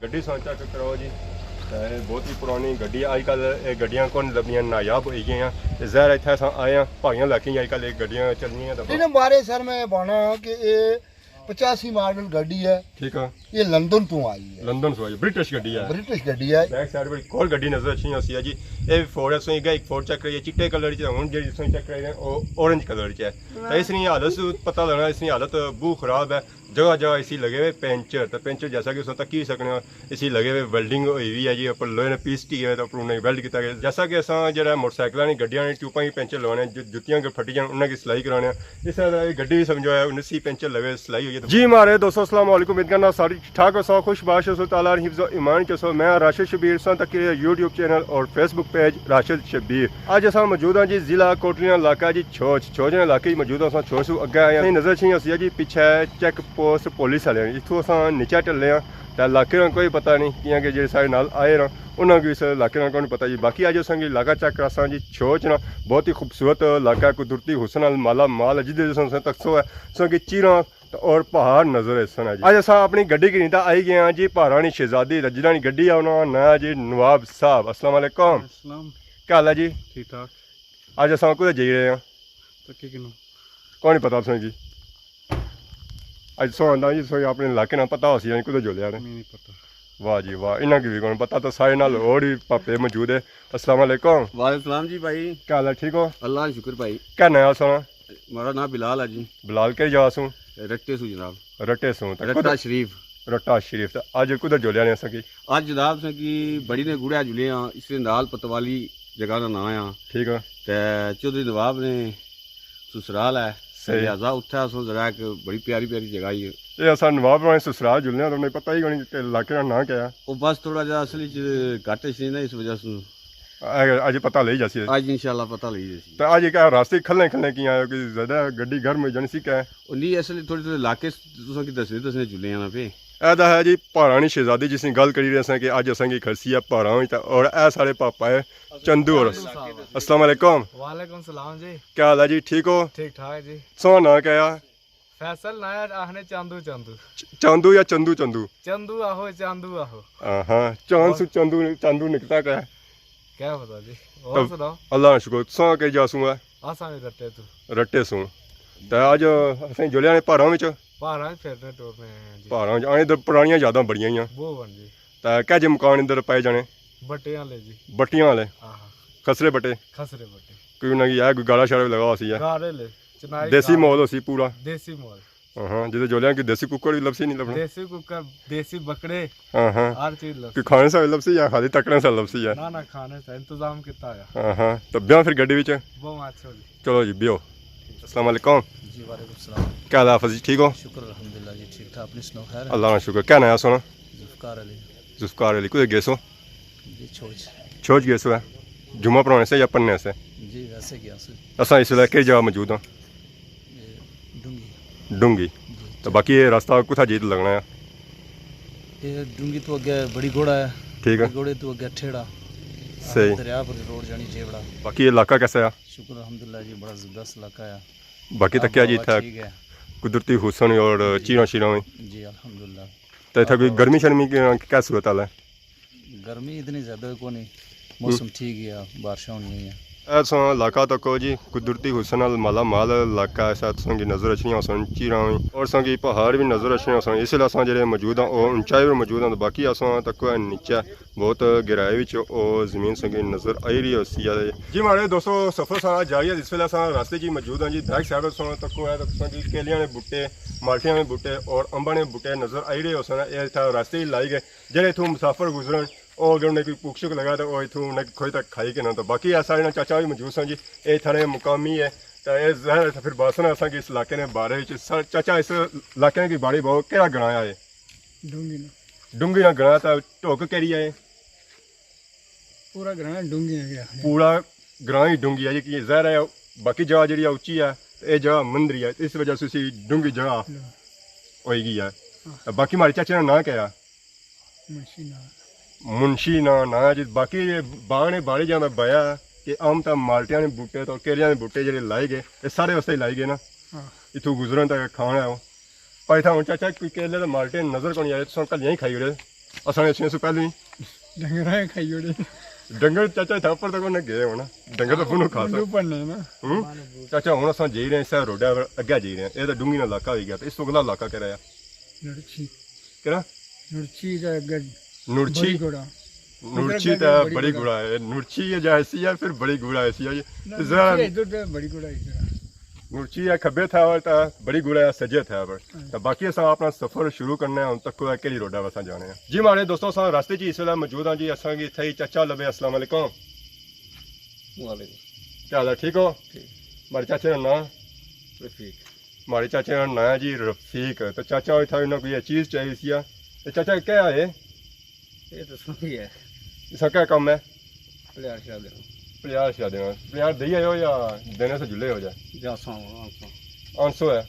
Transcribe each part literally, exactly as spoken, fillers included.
گڈی سان چیک کراؤ جی۔ تے بہت ہی پرانی گڈی، اج کل اے گڈیاں کون لبنیاں، نایاب ہوئی گئیاں۔ تے ظاہر ہے اتھے اساں آئے آں، پہاڑیاں علاقے اج کل اے گڈیاں چلنیاں تے انہیں بارے سر میں بانا کہ اے پچاسی ماڈل گڈی ہے۔ ٹھیک ہے۔ یہ لندن تو آئی ہے۔ لندن تو آئی، برٹش گڈی ہے۔ برٹش گڈی ہے۔ بیک سائیڈ پر ایک اور گڈی نظر اچھنی ہوسی ہے جی۔ اے فورڈ ہے، سوئی گا ایک فورڈ چیک کرائی ہے، چٹے کلر چ، ہن جیڑی تساں چیک کرائی ہے، او اورنج کلر چ ہے۔ تے اس نی حالت سوں پتہ لگنا، اس نی حالت بہت خراب ہے۔ جگہ جگہ اسی لگے ہوئے پینچر، تے پینچر جیسا کہ تساں تکی سکنے ہو، اسی لگے ہوئے ویلڈنگ ہوئی ہوئی ہے جی، اوپر لوہے نے پیس ٹی ہوئے تے اوپر انہیں ویلڈ کیتا گیا۔ جیسا کہ اساں جیڑا موٹر سائیکلاں نی گڈیاں نے ٹیوباں کی پینچر لوانے، جو جتیاں کے پھٹی جان، انہاں کی سلائی کرانے، اس طرح اے گڈی بھی سمجھو ہے، انیس ہی پینچر لگے، سلائی ہوئی ہے۔ جی مہاڑے دوستو، السلام علیکم، امید کرنا سارے ٹھیک ہو سو، خوش باش ہو سو، تعالیٰ حفظ و ایمان چ سو۔ میں راشد شبیر، تساں تکی رہے یوٹیوب چینل اور فیس بک پیج راشد شبیر۔ اج اساں موجود ہاں جی ضلع کوٹلیاں، علاقہ جی چھوچ۔ چھوچ نے علاقے وچ موجود ہاں، اساں چھوچ سوں اگے آئے ہاں۔ نظر اچھنی ہوسی ہے جی پچھے چیک پوسٹ پولیس والے ہیں۔ اتھوں اساں نیچے ٹلے ہاں تے علاقے نا کوئی پتہ نہیں، کیاں کہ جیڑے ساڑے نال آئے نا، انہاں کی اس علاقے نا کوئی پتہ جی۔ باقی اج اساں کی علاقہ چیک کراساں جی چھوچ نا، بہت ہی خوبصورت علاقہ ہے، قدرتی حسن نال مالا مال ہے، جدے اساں تکسو ہے، اساں کی چیراں اور پہاڑ نظر ایسن ہے جی۔ اج اساں اپنی گڈی گھنی تے آئی گئے ہاں جی پہاڑاں نی شہزادی تے، جنہاں نی گڈی ہے انہاں نا ناں ہے جی نواب صاحب۔ السلام علیکم۔ السلام۔ کیا حال ہے جی؟ ٹھیک ٹھاک۔ اج اساں کدھر جائی رہے ہاں؟ تکی کنوں؟ کوئی نہیں پتہ تساں کی؟ اج سو آندا جی، سو اپنے علاقے نا پتہ ہوسی، یعنی کدھر جولیا نے؟ نہیں، نہیں پتہ۔ واہ جی واہ، انہاں کی بھی کوئی پتہ، تو سارے نال اور بھی پاپے موجود ہے۔ السلام علیکم۔ وعلیکم السلام جی بھائی۔ کیا حال ہے، ٹھیک ہو؟ اللہ کا شکر بھائی۔ کیا ناں ہے سونا؟ ہمارا ناں بلال ہے جی۔ بلال کہڑی جگہ سوں؟ رٹے سوں جناب۔ رٹے سوں۔ تے رٹا کدھر؟ شریف۔ رٹا شریف۔ تے اج کدھر جولیا نے اساں کی؟ اج جناب اساں کی بڑی نے گڑا جلے ہاں، اس نے نال پتوالی جگہ نا ناں آ۔ ٹھیک ہے۔ تے چوہدری نواب نے سسرال ہے۔ صحیح۔ لہذا اتھے اساں ذرا ایک بڑی پیاری پیاری جگہ ہی ہے۔ اے اساں نواب ہوراں نے سسرال جلنے آں، تاں انہیں پتہ ہی کوئی نہیں کہ علاقے نا ناں کیا ہے۔ او بس تھوڑا جہا اصل وچ گھٹ اچھنے نا، اس وجہ سوں۔ اے، اج پتہ لئی جاسی۔ اج انشاءاللہ پتہ لئی جاسی۔ تے اج کیا راستے کھلے کھلے کی آئے ہو کہ زیادہ گڈی گرم ہوئی جانی سی کیا ہے؟ او نہیں، اصل تھوڑی تھوڑی علاقے تساں کی دسنے دسنے جلے آنا پے۔ اے دا ہے جی پہاڑاں نی شہزادی جس نی گل کری رہے ساں کہ اج اساں کی کھڑسی ہے پہاڑاں وچ، تے اور اے ساڑے پاپا ہے چندو اور۔ السلام علیکم۔ وعلیکم السلام جی۔ کیا حال ہے جی؟ ٹھیک ہو؟ ٹھیک ٹھاک جی۔ سو ناں کیا ہے؟ فیصل ناں ہے، آخنے چاندو چاندو۔ چ-، چاندو یا چندو چندو؟ چندو آخو، چاندو آخو۔ ہاں ہاں، چاند سو چندو، چاندو نکلتا کیا ہے؟ کیا پتہ جی۔ اور تب سناؤ؟ اللہ نا شکر، تساں کہڑی جا سوں ہے؟ اساں وی رٹے تو۔ رٹے سوں۔ تے اج اساں جولیا نے پہاڑاں وچ۔ پہاڑاں وچ پھرنے ٹورنے آئے ہیں جی۔ پہاڑاں وچ آئے ادھر پرانیاں یاداں بڑیاں ہیاں۔ بہت ہن جی۔ تے کہہ جے مکان ادھر پائے جانے؟ بٹیاں آلے جی۔ بٹیاں آلے؟ ہاں ہاں۔ خسرے بٹے؟ خسرے بٹے۔ کوئی انہاں کی ہے، کوئی گاڑا شاڑا بھی لگا ہوسی ہے؟ گاڑے لے، چنائی دیسی گاڑے۔ ماحول ہوسی پورا؟ دیسی ماحول۔ ہاں ہاں، جدے جولیا کی دیسی کوکڑ بھی لبسی نہیں لبنا؟ دیسی کوکڑ، دیسی بکرے۔ ہاں ہاں۔ ہر چیز لبسی۔ کوئی کھانے سا لبسی یا خالی تکنے سا لبسی ہے؟ نہ نہ، کھانے سا انتظام کیتا ہویا۔ ہاں ہاں، تو بیاں پھر گڈی وچ؟ بہت اچھا جی۔ چلو جی، بیو۔ السلام علیکم۔ جی وعلیکم السلام۔ کیا حال ہے حافظ جی، ٹھیک ہو؟ شکر الحمدللہ جی، ٹھیک ٹھاک، اپنی سناؤ، خیر ہے؟ اللہ نا شکر۔ کیا ناں ہے سونا؟ ذوالفقار علی۔ ذوالفقار علی، کدھر گئے سو؟ جی چھوچ۔ چھوچ گئے سو ہے؟ جمعہ پڑھانے سے یا پڑھنے سے؟ جی ویسے گیا سی۔ اساں اس ویلے کہڑی جگہ موجود ہاں؟ اے ڈونگی۔ ڈونگی۔ جی۔ تو باقی یہ راستہ کتھا جیت لگنا ہے؟ اے ڈونگی تو اگے بڑی گوڑا ہے۔ ٹھیک ہے۔ بڑی گوڑے تو اگے ٹھیڑا۔ صحیح۔ دریا پر روڈ جانی جیوڑا۔ باقی یہ علاقہ کیسا ہے؟ شکر الحمدللہ جی، بڑا زبردست علاقہ ہے۔ باقی آب و تکیا جی ہوا اتھا ٹھیک ہے۔ قدرتی حسن اور جی۔ چیراں شیراں وی۔ جی الحمدللہ۔ تے اتھا کوئی آب و ہوا گرمی شرمی کی کیا صورت حال ہے؟ گرمی اتنی زیادہ کوئی نہیں، موسم ٹھیک ہے، بارشاں ہونی ہیں۔ اے تساں علاقہ تکو جی، قدرتی حسن نال مالا مال علاقہ ہے، شاید تساں کی نظر اچھنی ہوسن چیراں وی، اور تساں کی پہاڑ بھی نظر اچھنے ہوسن۔ اس ویلے اساں جڑے موجود ہاں، او اونچائی پر موجود ہاں، تے باقی اساں تکو ہے نیچے بہت گہرائی وچ او زمین تساں کی نظر آئی رہی ہوسی ہے۔ جی ماڑے دوستو، سفر سارا جاری ہے، اس ویلے اساں راستے چ موجود ہاں جی، بیک سائیڈ تساں تکو ہے، تساں کی کیلیاں نے بوٹے، مالٹیاں نے بوٹے اور امباں نے بوٹے نظر آئی رہے ہوسن۔ اے اتھا راستے ہی لائی گئے۔ جیڑے اتھوں مسافر گزرن، او اگر انہیں کوئی بھوک شک لگا تے او اتھوں انہیں کوئی تک کھائی کے نہ تو۔ باقی اے سارے نال چاچا وی موجود سن جی، اے اتھاں نے مقامی ہے۔ تے اے ظاہر ہے پھر باسن اساں کی اس علاقے نے بارے وچ سر-، چاچا اس علاقے نے بارے بہت کہڑا گنایا ہے؟ ڈونگی نا۔ ڈونگی نا گنایا تے ٹوک کہڑی ہے؟ پورا گراں ڈونگی ہے گیا۔ پورا گراں ہی ڈونگی ہے جی، کہ ظاہر ہے باقی جگہ جیڑی ہے اچی ہے، اے جگہ مندری ہے، اس وجہ سے اسی ڈونگی جگہ ہوئی گئی ہے۔ ہاں۔ باقی ماڑے چاچے نا ناں کیا ہے؟ منشی ناں۔ منشی ناں، ناں جی۔ باقی یہ باغ نے بارے جہاں میں بایا کہ آم تا مالٹیاں نے بوٹے تو کیلیاں نے بوٹے جڑے لائے گئے، یہ سارے واسطے ہی لائے گئے نا۔ ہاں۔ اتھوں گزرن تک کھانا ہے وہ۔ پر اتھا ہن چاچا کوئی کیلے تے مالٹے نظر کونی آئے، تساں کلیاں ہی کھائی اڑے۔ اساں نے اچھنے سو پہلے ہی ڈنگراں کھائی اوڑے۔ ڈنگر چاچا اتھا اپر تک انہیں گئے ہونا۔ ڈنگر تو بنو کھا سا۔ بنو پڑنے نا۔ ہوں؟ چاچا ہن اساں جائی رہے ہیں، اسے روڈا پر اگے جائی رہے ہیں۔ اے تو ڈونگی نا علاقہ ہوئی گیا، تے اس تو اگلا علاقہ کہڑا ہے؟ نڑچھی۔ کہڑا؟ نڑچھی تے اگے نڑچھی۔ بڑی گڑا۔ نڑچھی تے بڑی گڑا ہے۔ نڑچھی ہے جا ایسی ہے، پھر بڑی گڑا ایسی ہے۔ تے ذرا نڑچھی ادھر تے بڑی گڑا ادھر۔ نڑچھی ہے کھبے تھا اور تا بڑی گڑا ہے سجے تھا پر۔ ہاں۔ تا باقی اساں اپنا سفر شروع کرنا ہے، ہن تکو ہے کیڑی روڈا واساں جانے ہیں۔ جی ماڑے دوستو، اساں راستے چ اس ویلے موجود ہاں جی، اساں کی اتھے ہی چاچا لبے۔ السلام علیکم۔ وعلیکم۔ کیا حال ہے؟ ٹھیک ہو؟ ٹھیک۔ ماڑے چاچے نا ناں؟ رفیق۔ ماڑے چاچے نا ناں ہے جی رفیق۔ تو چاچا اتھا انہاں کوئی یہ چیز چاہیے سی آ۔ تے چاچا کیا ہے؟ یہ تو سنگی ہے۔ اس کا کیا کم ہے؟ پلیار شلیار دینا۔ پلیار شلیار دینا۔ پلیار دئی آئے ہو یا دینے سے جلے ہو جائے؟ جاساں، آنساں۔ آنسو ہے۔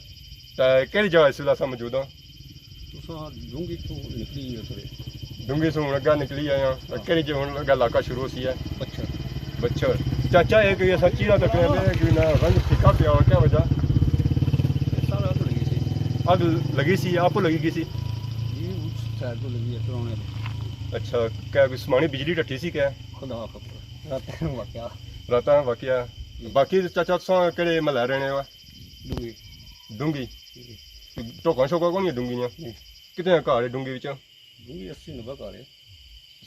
تے کیڑی جگہ اس ویلے اساں موجود ہاں؟ تساں ڈونگی تو نکلی ہو تھوڑے۔ ڈونگی سوں ہن اگے نکلی آئے ہاں۔ تے کیڑی جگہ ہن اگے علاقہ شروع ہوسی ہے؟ بچھر۔ بچھر۔ چاچا، یہ کوئی ایسا چیرا تکنے پہ، کوئی نہ رنگ پھیکا پیا ہوا، کیا وجہ؟ سارا تو لگی سی۔ اگ لگی سی، آپ لگی گئی سی؟ جی، اس سائیڈ تو لگی ہے، پرانے۔ اچھا، کیا کوئی سمانی بجلی ٹٹی سی کیا؟ خدا خبر۔ راتاں واقعہ۔ راتاں واقعہ۔ جی۔ باقی چاچا، تساں کیڑے محلے رہنے ہو؟ ڈونگی۔ ڈونگی؟ جی۔ ٹوکاں شوکاں کون ڈونگی نیاں؟ جی۔ کتنے گھر ہے ڈونگی وچ؟ ڈونگی اسی نبے گھر ہے۔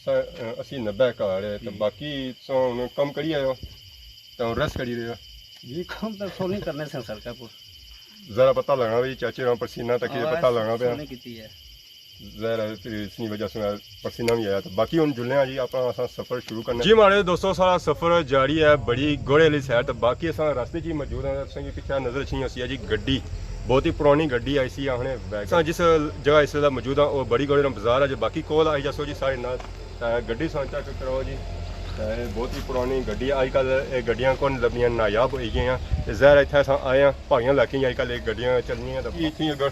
سر، اسی نبے گھر ہے، تے جی۔ باقی تساں ہن کم کری آئے ہو، تے ہن ریسٹ کری رہے ہو؟ جی، کم تے سو نہیں کرنے سے سڑکاں پر۔ ذرا پتہ لگنا بھی چاچے نا پسینہ تک یہ آواز پتہ لگنا پیا۔ سونی کیتی ہے۔ ظاہر ہے پھر اس نی وجہ سے پسینہ بھی آیا۔ تو باقی ہن جلنے آں جی، اپنا اساں سفر شروع کرنا۔ جی ماڑے دوستو، سارا سفر جاری ہے بڑی گھوڑے والی سائیڈ۔ تو باقی اساں راستے چ ہی موجود ہاں، تساں کی پچھے نظر اچھنی ہوسی ہے جی گڈی، بہت ہی پرانی گڈی آئی سی آخنے بیگ۔ اساں جس جگہ اس ویلے موجود ہاں، وہ بڑی گھوڑے نا بازار ہے۔ جو باقی کول آئی جاسو جی سارے نال۔ تے گڈی ساں چیک کرو جی۔ تے بہت ہی پرانی گڈی ہے۔ اج کل یہ گڈیاں کون لبنیاں، نایاب ہوئی گئیاں۔ تے ظاہر ہے اتھے اساں آئے ہاں، پہاڑیاں علاقے ہی اج کل یہ گڈیاں چلنیاں۔ تے اتھے اگر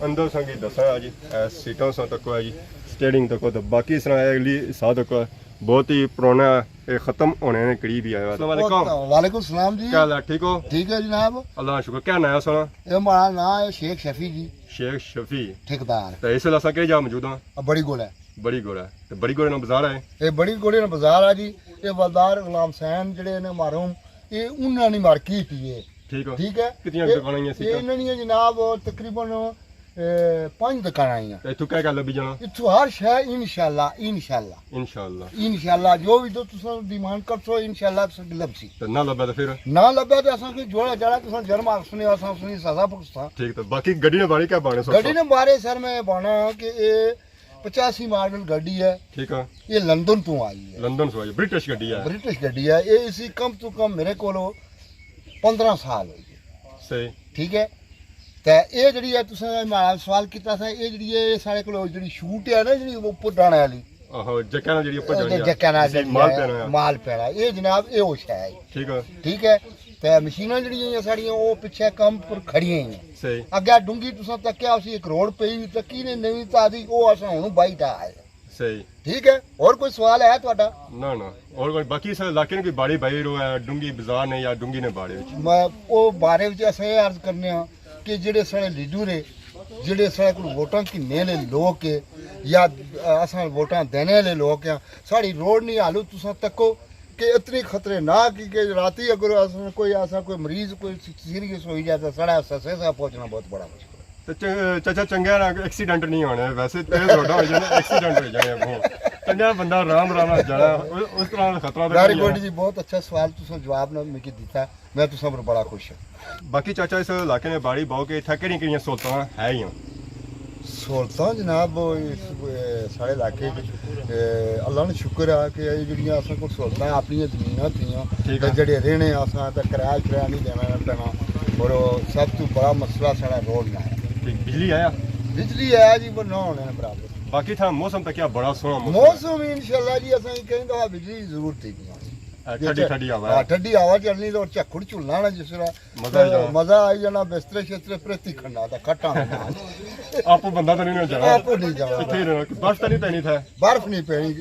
اندر ساں کی دساں جی، اے سیٹاں ساں تکو ہے جی، سٹیئرنگ تکو، تے باقی اس طرح اے اگلی حصہ تکو ہے، بہت ہی پرانا ہے، اے ختم ہونے نے قریب ہی آیا۔ السلام علیکم۔ وعلیکم السلام جی۔ کیا حال ہے؟ ٹھیک ہو؟ ٹھیک ہے جناب۔ اللہ کا شکر۔ کیا ناں ہے ساڑا؟ اے ماڑا ناں ہے شیخ شفیع جی۔ شیخ شفیع۔ ٹھیکیدار۔ تے اس ویلے اساں کہڑی جا موجود ہاں؟ آ، بڑی گوڑا ہے۔ بڑی گوڑا ہے۔ تے بڑی گوڑے نا بازار ہے؟ اے بڑی گوڑے نا بازار ہے جی۔ اے بازار غلام حسین جڑے نے مرحوم، اے انہاں نی مارکیٹ ہی ہے۔ ٹھیک ہے۔ ٹھیک ہے۔ کتنیاں اے، دکاناں ہی سی اے اتھے؟ انہاں نیاں جناب تقریباً، اے، پنج دکاناں ہیاں۔ تے اتھوں کیا کیا لبھی جانا؟ اتھوں ہر شے انشاءاللہ، انشاءاللہ۔ انشاءاللہ۔ انشاءاللہ جو بھی تو تساں ڈیمانڈ کرسو، انشاءاللہ تساں کی لبسی۔ تے نہ لبھے تے پھر؟ نہ لبھے تے اساں کوئی جوڑا جاڑا تساں جرم آکھسنے، اساں سنی سزا بھگتساں۔ ٹھیک، تے باقی گڈی نے بارے کیا بانے سوچو؟ گڈی نے بارے سر میں بانا کہ اے پچاسی ماڈل گڈی ہے۔ ٹھیک ہے۔ یہ لندن تو آئی ہے۔ لندن سے آئی، برٹش گڈی ہے۔ برٹش گڈی ہے۔ یہ اسی کم تو کم میرے کو پندرہ سال ہوئی ہے۔ صحیح۔ ٹھیک ہے۔ تے یہ جڑی ہے، تساں ہمارا سوال کیتا تھا، یہ جڑی ہے، یہ سارے کو جڑی شوٹ ہے نا، جڑی اوپر ڈانے والی۔ آہو، جکا نا جڑی اوپر جانی ہے۔ جکا نا جڑی مال ہے، پینا ہے۔ مال پینا۔ یہ جناب، یہ ہوش ہے۔ ٹھیک ہے۔ ٹھیک ہے۔ تے مشیناں جڑیاں ہیں ساڑیاں، وہ پچھے کم پر کھڑیاں ہیں۔ صحیح۔ اگے ڈونگی تساں تکیا اسی ایک روڈ پئی ہوئی تکی نے نویں تازی، وہ اساں ہن بائی ٹا آئے۔ صحیح۔ ٹھیک ہے، اور کوئی سوال ہے تہاڈا؟ نہ، نہ۔ اور کوئی باقی اس علاقے نے کوئی باڑی بائی رو ہے، ڈونگی بازار نے یا ڈونگی نے باڑے وچ؟ میں او بارے وچ اساں یہ عرض کرنے ہاں کہ جڑے ساڑے لیڈر ہے، جڑے ساڑے کول ووٹاں گھننے والے لوگ ہے یا اساں ووٹاں دینے والے لوگ ہیں، ساڑی روڈ نہیں حالت تساں تکو کہ اتنی خطرناک ہے کہ راتی اگر اساں کوئی، اساں کوئی مریض کوئی سیریس ہوئی جائے تو ساڑا سسے سا پہنچنا بہت بڑا مشکل ہے۔ تے چ-، چاچا چنگا نا ایکسیڈنٹ نہیں ہونے، ویسے تیز روڈاں ہوئی جانے، ایکسیڈنٹ ہوئی جانے اگوں۔ چنگا بندہ آرام آرام نال جانا، اس، اس طرح دا خطرہ تے ویری کوئی گڈ نہیں۔ جی، بہت اچھا سوال تساں جواب نال مکی دتا، میں تساں پر بڑا خوش ہاں۔ باقی چاچا اس علاقے نے باڑی باؤ کے اتھا کہڑیاں کہڑیاں سہولتاں ہے ہیاں؟ سہولتاں جناب، اس، اے، ساڑے علاقے وچ، اے، اللہ نا شکر ہے کہ اے جڑیاں اساں کول سہولتاں اپنیاں زمیناں تھیاں، ٹھیک تے ہے۔ جڑے رہنے اساں تے کرایہ شرایہ نہیں دینا پینا، اور سب تو بڑا مسئلہ ساڑا روڈ نہ ہے۔ ٹھیک، بجلی آیا؟ بجلی آیا جی، پر نہ ہونے نے برابر۔ باقی تھا موسم تک کیا بڑا سوہنا موسم ہے۔ موسم انشاءاللہ جی اساں کہیں دفعہ بجلی ضرور تھی گیا۔ ہاں، ٹھڈی ٹھڈی ہوا ہے۔ ہاں، ٹھڈی ہوا چلنی تو اور جھکڑ جھلنا نا جس طرح مزہ آ جانا۔ مزہ آئی جانا، بسترے شسترے پریتی کھڑنا تے کھٹا ہونا۔ آپ بندہ تو نہیں جانا۔ آپ نہیں جانا۔ اتھے ہی رہنا، برف تو نہیں پینی تھا؟ برف نہیں پینی۔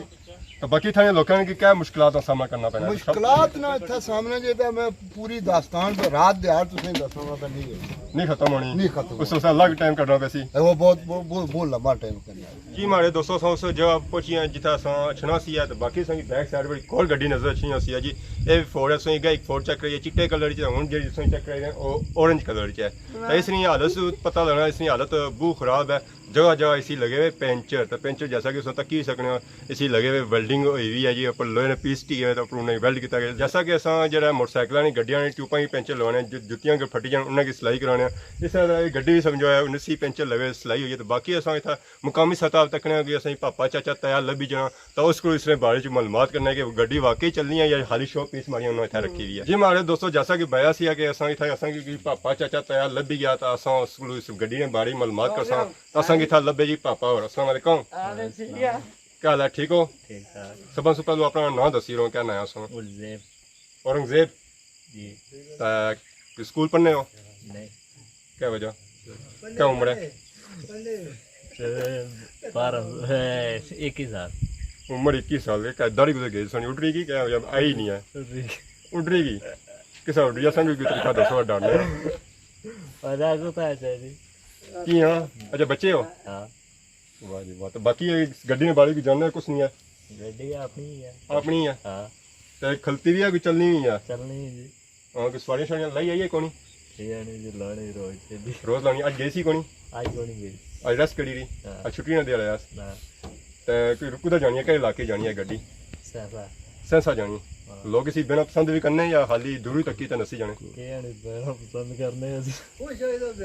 تو باقی اتھاں نے لوکاں کی کیا مشکلات دا سامنا کرنا پینا؟ مشکلات نہ اتھا سامنا جے تے میں پوری داستان تے رات دیہاڑ تساں دساں گا تے نہیں ہوئی۔ نہیں ختم ہونی۔ نہیں ختم اس واسطے الگ ٹائم کڈنا پیسی۔ اے وہ بہت، بہت، بہت، بہت لمبا ٹائم کرنا ہے۔ جی ماڑے دوستو، اساں اس جگہ پہنچی ہیں جتھا اساں اچھنا سی ہے، تے باقی اساں کی بیک سائیڈ بڑی کول گڈی نظر اچھنی سی ہے جی۔ اے فورڈ ہے، اساں کی ایک فورڈ چیک کرائی ہے، چٹے کلر چ، ہن جیڑی اساں چیک کرائی ہے، او اورنج کلر چ ہے۔ تے اس نی حالت سوں پتہ لگنا، اس نی حالت بہت خراب ہے۔ جگہ جگہ اسی لگے ہوئے پینچر، تے پینچر جیسا کہ اساں تکی سکنے ہاں، اسی لگے ہوئے ویلڈنگ ہوئی ہوئی ہے جی، اوپر لوہے نے پیس ٹی ہوئے تے اوپر انہیں ویلڈ کیتا گیا۔ جیسا کہ اساں جڑا موٹر سائیکلاں نی گڈیاں نے ٹیوباں کی پینچر لوانے، جو جتیاں کے پھٹی جان، انہاں کی سلائی کرانے، اس طرح اے گڈی وی سمجھو ہے، انہیں سی پینچر لگے سلائی ہوئی ہے۔ تے باقی اساں اتھا مقامی سطح تکنے ہاں کہ اساں پاپا چاچا تایا لبھی جانا، تے اس کول اس نے بارے چ معلومات کرنا کہ گڈی واقعی چلنی ہے یا خالی شو پیس ماڑی انہاں اتھا رکھی ہوئی ہے۔ جی ماڑے دوستو، جیسا کہ بیا سی کہ اساں اتھا اساں کی پاپا چاچا تایا لبھی گیا، تے اساں اس کول اس گڈی نے بارے معلومات کرساں۔ اساں کی اتھا لبھے جی پاپا ہور۔ السلام علیکم۔ وعلیکم السلام۔ کیا حال ہے؟ ٹھیک ہو؟ ٹھیک ٹھاک۔ سبھاں سوں پہلو اپنا ناں دسی رہو، کیا ناں ہے اساں؟ اورنگزیب۔ اورنگزیب؟ جی۔ تے کوئی سکول پڑھنے ہو؟ نہیں۔ کیا وجہ؟ کیا عمر ہے؟ بارہ، اے، اکی سال۔ عمر اکی سال ہے، کیا داڑھی کدھر گئی سونی؟ اڈری گئی، کیا وجہ؟ آئی نہیں ہے۔ اڈری گئی۔ اڈری گئی؟ کسا اڈری؟ اساں کی کوئی طریقہ دسو، ڈرنے۔ پتہ کو پتہ ہے جی۔ کی ہاں؟ اچھا، بچے ہو؟ ہاں۔ واہ جی واہ۔ تو باقی اے گڈی نے بارے کی جاننا کچھ نہیں ہے؟ گڈی اپنی ہی ہے۔ اپنی ہے؟ ہاں۔ تے کھلتی بھی ہے، کوئی چلنی بھی ہے؟ چلنی ہے جی۔ ہاں، کوئی سواریاں شواریاں لائی آئی ہے کونی؟ یہ آنی جی، لانی روز سے بھی۔ روز لانی، اج گئی سی کونی؟ آج کونی گئی۔ اج ریسٹ کری رہی؟ ہاں۔ اج چھٹی نہ دے رہا یار۔ نہ۔ تے کوئی کدھر جانی ہے، کہڑے علاقے جانی ہے گڈی؟ سہسا۔ سہسا جانی۔ ہاں۔ لوگ اسی بہنا پسند بھی کرنے یا خالی دور ہی تکی تے نسی جانے؟ کہ آنی بہنا پسند کرنے ہیں جی۔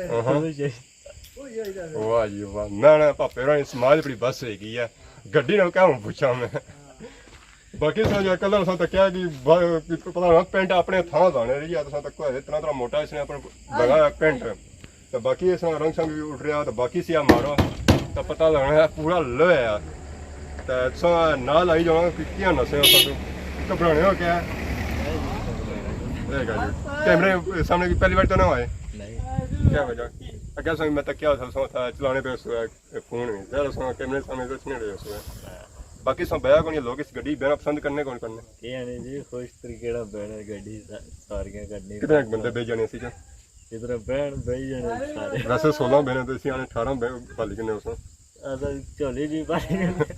ہاں ہاں۔ خوش ہوئی۔ واہ جی واہ، میں نا پاپے ہوراں نی سماج بڑی بس ہوئی گئی ہے، گڈی نال کیا ہوں پوچھاں میں۔ باقی اساں جو کلر اساں تکیا کہ با-، کہ پتہ نہ پینٹ اپنے تھاں لانے رہی ہے، اساں تک اتنا اتنا موٹا اس نے اپنا لگایا پینٹ۔ تے باقی اس نا رنگ شنگ بھی اٹھ رہیا، تے باقی سی مارو تے پتہ لگنا ہے پورا لوہے ہے۔ تے تساں نال آئی جانا کہ کیا نسے ہو سب گھبرانے ہو کیا؟ اے گل جی۔ کیمرے سامنے کی پہلی بار تو نہ ہوئے؟ نہیں۔ کیا وجہ؟ اگے سامنے میں تکیا تھا، سو تھا چلانے پہ سو ہے، فون میں۔ ذرا سو کیمرے سامنے تو نہیں رہے سو ہے۔ باقی سو بیا کون لوگ اس گڈی بہنا پسند کرنے کون کرنے؟ یہ نہیں جی، خوش طریقے نال بہنا گڈی سا-، ساریاں کرنی۔ کتنے بندے بہ جانے سی جا؟ ادھر بہن بہ جانے سارے۔ ویسے سولہ بہنے تو اسی آنے اٹھارہ بہ-، پالی کنے اس۔ اساں جھولی جی پالی کنے۔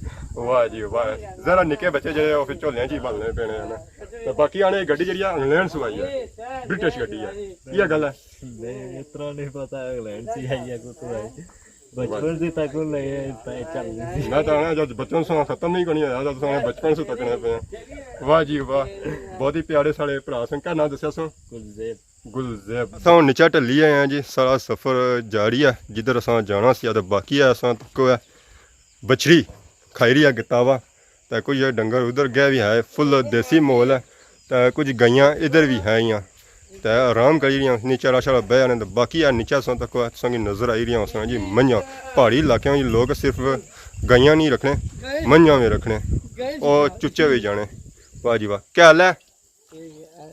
واہ جی واہ، ذرا نکے بچے جڑے او پھر جھولیاں جی پالنے پینے ہیں نا۔ تے باقی آنے گڈی جڑی ہے انگلینڈ سوں آئی ہے، برٹش گڈی ہے، یہ گل ہے۔ نہیں، اتنا نہیں پتا انگلینڈ سے آئی ہے، کتوں آئی۔ بچپن سے تک لگے پہ چل رہی سی۔ میں تو آنا جب بچپن سے ختم نہیں کرنی ہے، جب سانے بچپن سے تکنے پہ ہیں۔ واہ جی واہ، بہت ہی پیارے ساڑے بھرا سن۔ کیا نام دسیا سو؟ گلزیب۔ گلزیب۔ اساں ہن نیچا ٹلی آئے ہیں جی، سارا سفر جاری ہے۔ جدھر اساں جانا سی تے باقی ہے، اساں تکو ہے بچھری کھائی رہی ہے گتاوا، تے کچھ ڈنگر ادھر گئے بھی ہے، فل دیسی ماحول ہے، تے کچھ گائیاں ادھر بھی ہے ہیاں۔ تے آرام کری رہیاں، نیچے راہ شاہ بہہ جانے۔ تے باقی ہے نیچے اساں تکو ہے، تساں کی نظر آئی رہیاں ہوسن جی منجھاں۔ پہاڑی علاقیاں وچ لوگ صرف گائیاں نہیں رکھنے، منجھاں وی رکھنے۔ او چچے وی جانے۔ واہ جی واہ، کیا حال ہے؟ ٹھیک ہے۔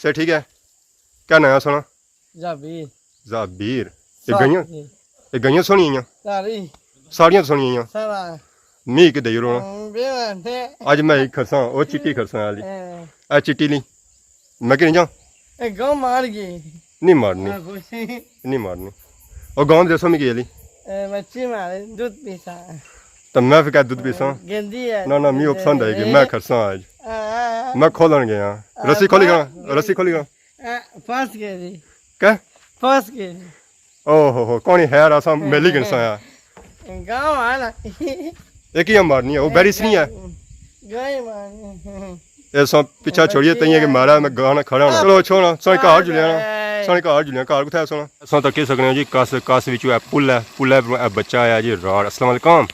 سے ٹھیک ہے؟ کیا ناں ہے سونا؟ زابیر۔ زابیر۔ یہ گائیاں، یہ گائیاں سونیاں آئیاں؟ ساری۔ ساریاں سونیاں آئیاں؟ سارا۔ می ایک دئی رونا۔ ہوں، بے بات ہے۔ اج میں ایک کھساں، او چٹی کھساں والی۔ ہاں۔ اے چٹی لی۔ میں کہ نہیں جاؤں؟ اے گاؤں مار گئی۔ نہیں مارنی۔ ہاں، خوش۔ نہیں مارنی۔ او گاؤں دسو میں کی لی؟ اے مچھی مارے، دودھ پیسا۔ تو میں پھر کیا دودھ پیساں؟ گندی ہے۔ نہ، نہ، می او پسند آئی گئی، میں کھساں اج۔ ہاں۔ میں کھولن گیا۔ رسی کھولی گیا، رسی کھولی گیا۔ اے، پھنس گئے جی۔ کیا؟ پھنس گئے۔ او ہو ہو، کونی خیر، اساں مل ہی گنساں آ۔ گاؤں والا۔ ایک ہی ہم مارنی ہے، وہ بیری سنی ہے۔ گائے مارنی۔ اے ساں پیچھا چھوڑیے، تئیں کہ مارا میں گانا کھڑا ہونا۔ چلو، چھوڑا، ساں گھر جلیاں نا۔ ساں گھر جلیاں، گھر کتھے سونا؟ اساں تک کہہ سکنے ہو جی، کس، کس وچوں اے پل ہے، پل ہے، اے بچہ آیا جی راڑ۔ السلام علیکم۔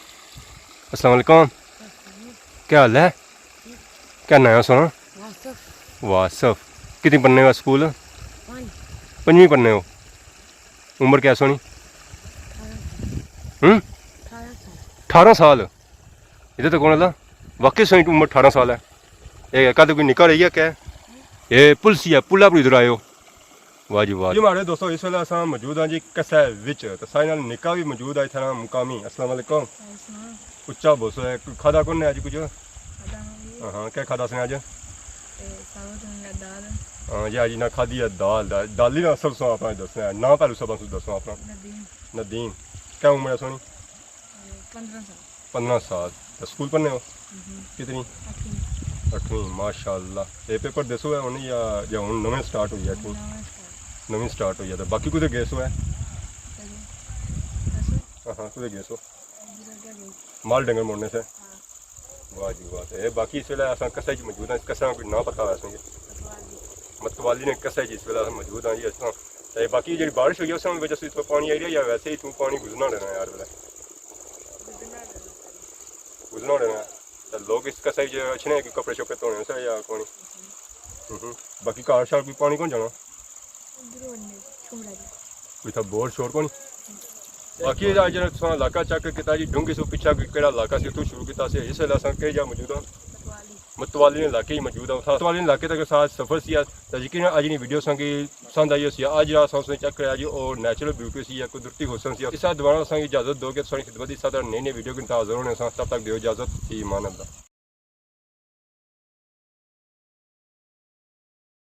السلام علیکم۔ کیا حال ہے؟ کیا ناں ہے سونا؟ واصف۔ واصف۔ کتنی پڑھنے ہو سکول؟ پنج۔ پنجویں پڑھنے ہو؟ عمر کیا سونی؟ ہوں؟ اٹھارہ سال۔ اٹھارہ سال؟ ادھر تو کون ہے؟ واقعی سونی عمر اٹھارہ سال ہے۔ اے کد کوئی نکا رہی ہے کیا؟ اے پل سی ہے، پلا پر ادھر آیو۔ واہ جی واہ۔ جی ماڑے دوستو، اس ویلے اساں موجود ہاں جی کسے وچ، تے ساڑے نال نکا بھی موجود ہے اتھے نا مقامی۔ السلام علیکم۔ وعلیکم السلام۔ اچا بولسو، اے کھادا کون نے اج کچھ؟ کھادا ہم ہاں ہاں، کیا کھادا سنے اج؟ تے ساگ تے دال۔ ہاں جی، اج نہ کھادی ہے دال۔ دال ہی نہ اصل سو اپنا دسنا ہے، نہ پہلو سب دسو اپنا۔ ندیم۔ ندیم۔ کیا عمر ہے سونی؟ پندرہ سال۔ پندرہ سال۔ تے سکول پڑھنے ہو؟ کتنی؟ اٹھویں۔ اٹھویں، ماشاءاللہ۔ اے پیپر دیسو ہے ہن یا، یا ہن نویں سٹارٹ ہوئی ہے اٹھویں؟ نویں سٹارٹ۔ نویں سٹارٹ ہوئی ہے۔ تے باقی کدھر گئے سو ہے؟ ہاں ہاں، کدھر گئے سو؟ مال ڈنگر موڑنے سے؟ واہ جی واہ۔ تے باقی اس ویلے اساں کسے چ موجود ہیں، کسے نا کوئی نہ پتہ ہویا سنگے۔ متوالی نے کسے چ اس ویلے اساں موجود ہیں جی اساں۔ تے باقی جڑی بارش ہوئی ہے، اس وجہ سے اتنا پانی آئی رہیا یا ویسے ہی اتنا پانی گزرنا رہنا یار ویلے؟ گزرنا رہنا۔ تے لوگ اس کسے چ اچھنے کہ کپڑے شپڑے دھونے سے یا پانی؟ ہوں ہوں۔ باقی گھر شار کوئی پانی کون جانا؟ ادھروں آنے چھوڑا جی۔ کوئی تھا بور شور کون؟ باقی اے جڑا تساں علاقہ چیک کیتا جی، ڈونگی سو پچھا کوئی کیڑا علاقہ سی، اتھوں شروع کیتا سی، اس ویلے اساں کہڑی جا موجود ہاں؟ متوالی۔ متوالی نے علاقے ہی موجود ہاں۔ اتھاں متوالی نے علاقے تک ساڑا سفر سی، تے یقیناً اج نی ویڈیو اساں کی پسند آئی ہوسی۔ اج جڑا اساں اس نے چیک کریا جی، او نیچرل بیوٹی سی یا قدرتی حسن سی۔ اس طرح دوبارہ اساں کی اجازت دو کہ تساں نی خدمت اچ ساتھ نئی نئی ویڈیو کے نال حاضر ہونے ساں۔ تب تک دیو اجازت، فی امان اللہ۔